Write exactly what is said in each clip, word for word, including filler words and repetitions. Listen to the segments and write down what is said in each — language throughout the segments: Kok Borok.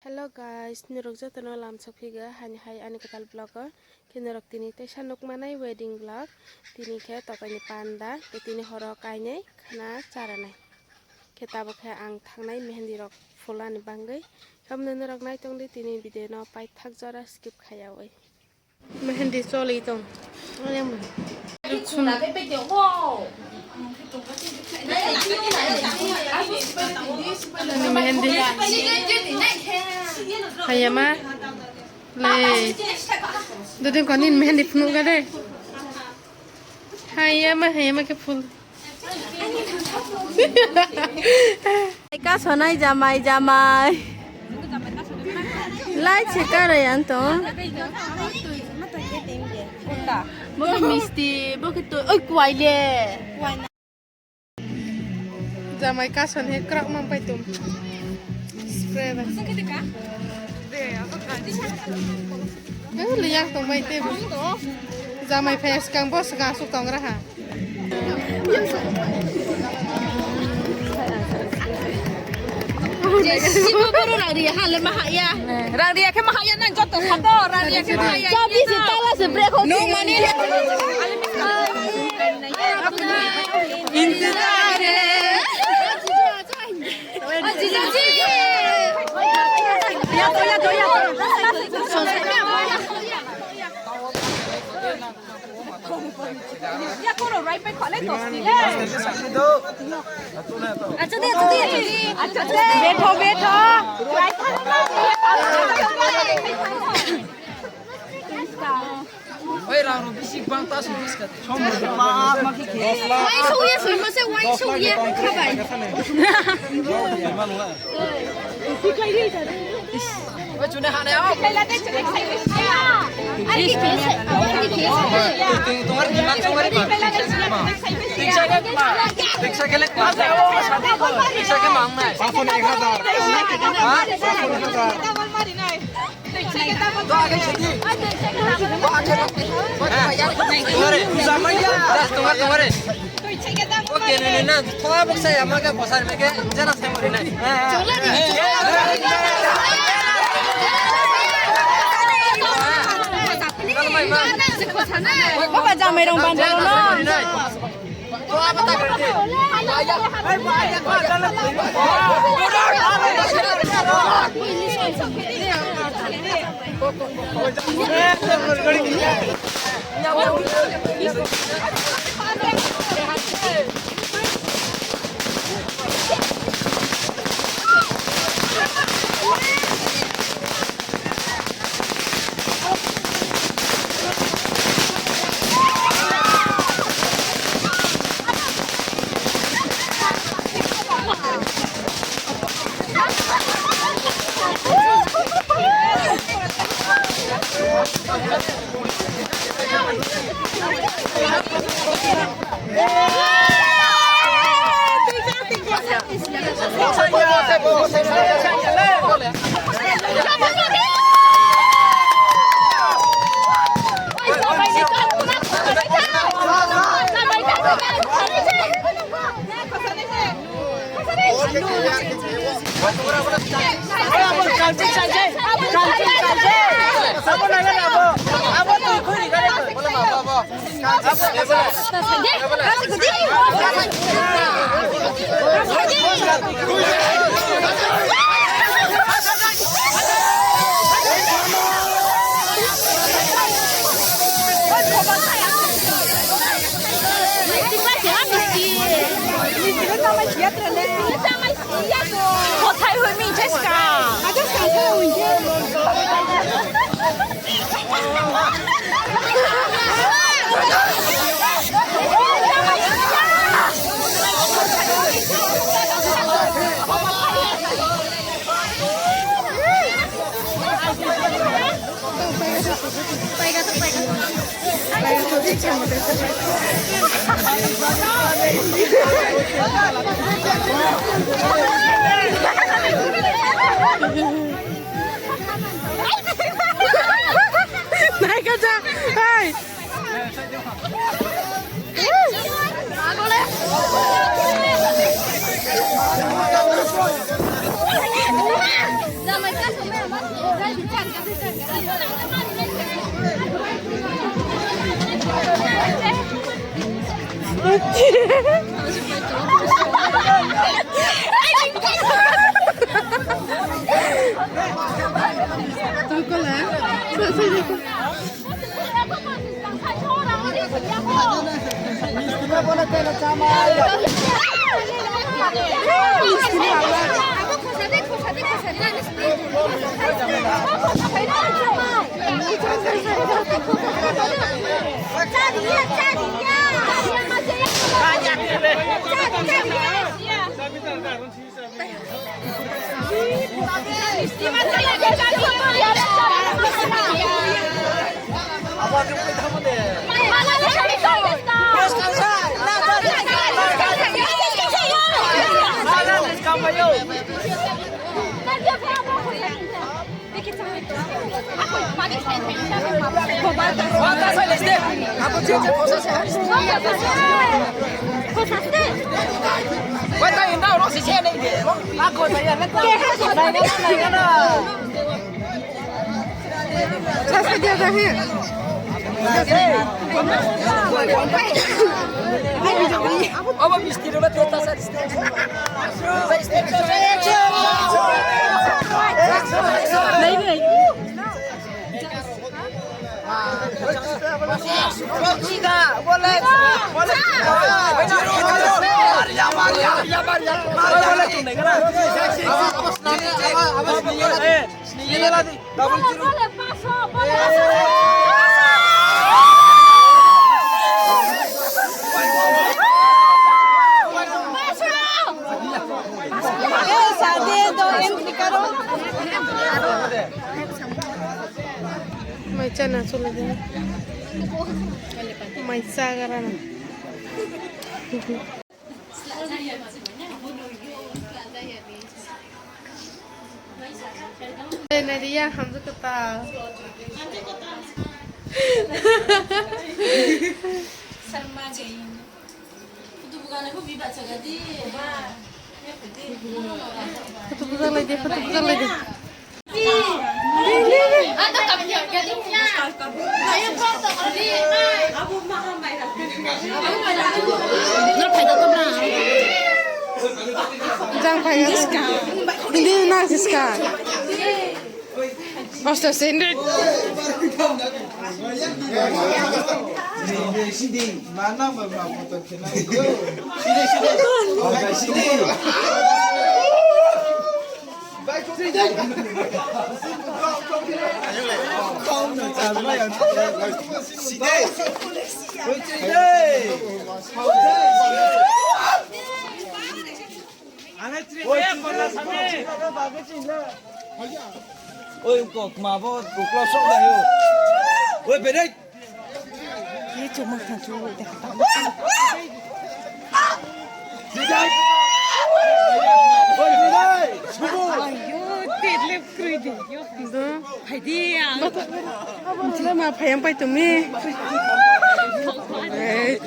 Hello guys, norok jotono lamsok phigo hani hai ani kwtal vlog o. Khe norok tini teisa nuk manai wedding vlog. Tini khe tokaini panda, khe tini horo kainwi khana charanai. Khe tabuk khe ang thangnai mehendi rok phulani bangwi. Khamno norok naitongdi tini video no paithak jora skip khaiyawi. Mehendi choli tong. Mehendi. Hayama. Le. Dudin konin mehendi phunu ga de. Hayama, hayama ke phul. Ka sonai jamai, jamai. Lai se karo yan to. Bo misti, bo ke to, oi, kwai le. Jamai kason he krok mang pai tum. Spray ba. Eh, liang tong bai te. Jamai phai skang bo skang suk tong ra ha. Sibo boro rang ria ha le ma ha ya. Rang ria khe ma ha ya nang joto khato rang ria khe ma ha ya. Chabi se tala se brek ho. No mani. Intezar hai. Ya koro rai pe khole to sile. Acha de, acha de, acha de. Acha de. Betho, betho. Oi, rang rok bisi bang ta sung bisi ka. Wai sung ye, sung mo se wai sung ye, khabai. Oi, chune hane o. Ari ke se, ari ke se. Tung tung ar diman sung ari ba. Diksa ke ma. Diksa ke lek ma. Diksa ke mang nai. Pason ek hazar. Ha? Pason ek hazar. Baba jamai rong bandar no. Kothai hoi mi jeska. Naikha ja, hai. Obo misti rwna tei ta sa. Mai chana chole de. Mai chagarana. Nadia, hamjak kwtal. Photo bujak lai di, photo bujak lai di. Jang phai. Hindi na siska. Basta sendiri. Oi, kok ma bo, kok lo sok da yo. Oi, bedai. Ye chuma kha chu de. Ayo, te le krui de yo. Hai de ya. Abo le ma phayam pai tumi. Eh.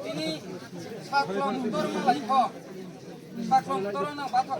Tini saklom tor malai kho. Saklom tor no bathok.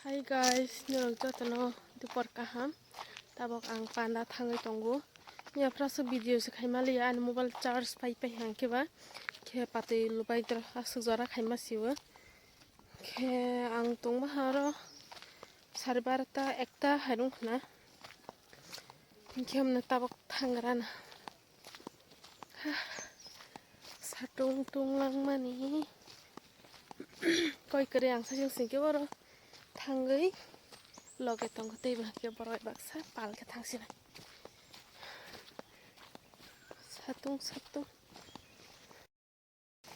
Hi guys, norok jotono dupor kaham. Tabok ang panda thangwi tongo. Yaphra aswk video se khaima liya, ani mobile charge pai pai hang khe ba khe patwi lubai dro aswk jora khaima siwo. Khe ang tongma ha oro sare barota ekta hai rung khna. Hinkhe hamna tabok thangrana. Satung tung langmani. Koi kwrwi ang sasing singke oro thangwi loge tongo teibo hinkhe borok bai baksa pal khe thangsinai. Satung satung.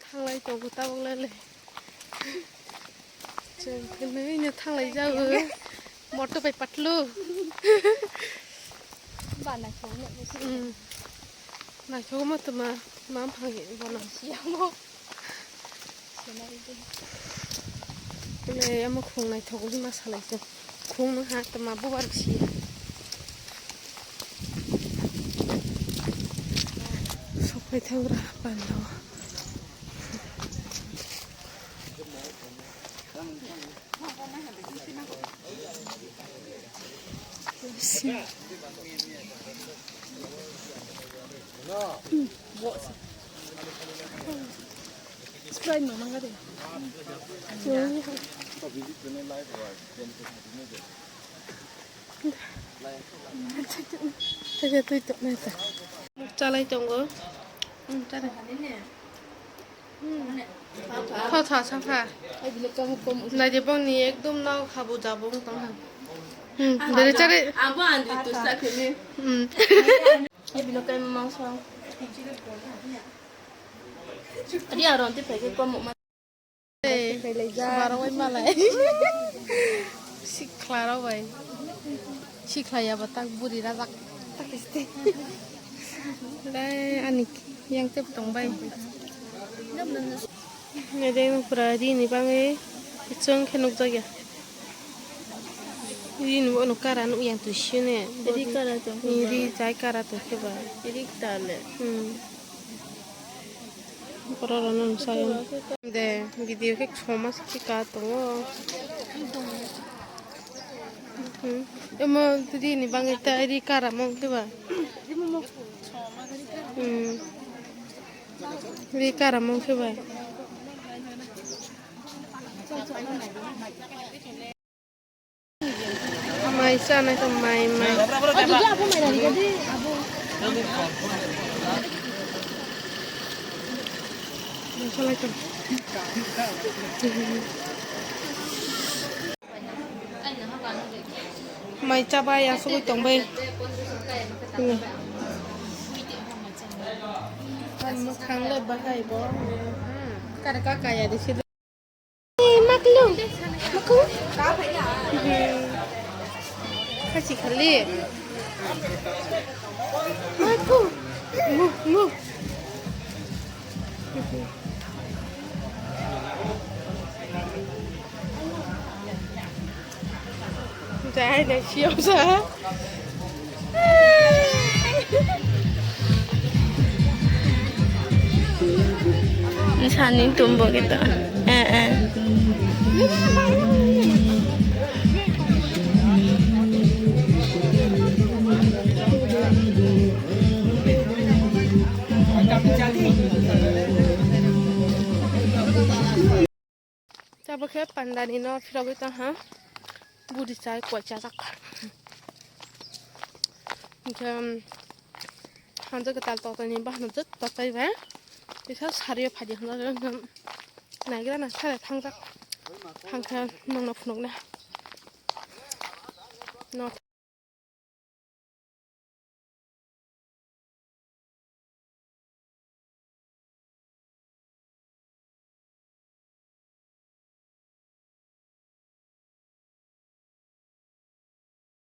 Thanglai tongo tabok lele. Chwng khe nui no thanglai jago. Moto bai patlu. Ba naithok no. Hmm. Naithok mo tuma mam phang bono. Siyamo. Sinai de. Le amo khung naithok di ma salai se. Khung no ha tuma bubar si. Sopai thangra pando. Sprite no manga de. Tei twi tongnai ta. Chalai tongo. Hmm, chalai. Hmm. Tho tho sakha. Naidi bongni ekdom nao khabu jabung tongha. Hmm, dere chare. Abo andi tu sakhe ni. Hmm. Ibino kai mangsa. Adi aron te phai ke kom ma. Hey, sumarok bai malai. Siklarok bai. Siklai ya ba tak buri rajak. Tak isti. Lai ani yang tep tong bai. Nede pura ri ni bangwi chwng khe nukjak ya. Ri ni bo nuk kara nuk yang tu sine. Ri kara tong. Ri jai kara tong khe ba. Ri tale. Hmm. Borok rok no sai de video khe soma se ka tongo. Hmm. Emo ri ni bangwi ta ri kara mong khe ba. Hmm. Ri kara mong khe ba. Mai chanai tong mai mai. Mai chabai asugwi tongbai. Mukhang le bahai bo. Kar ka kaya de. Hey, Maklu. Maku. Kachi khali. Maku. Mu, mu. Jai dai siyam sa. Sani tumbo kita. Eh, eh. Tabuk khe pandani no phirogwi tong ha. Budi chai koi chajak. Hinkhe, um, hanjak kwtal totoni bahno jwk totai bai. Kisa sario phadi hanjak naigra na sare thangjak. Hangkhe nongno phunukna. No.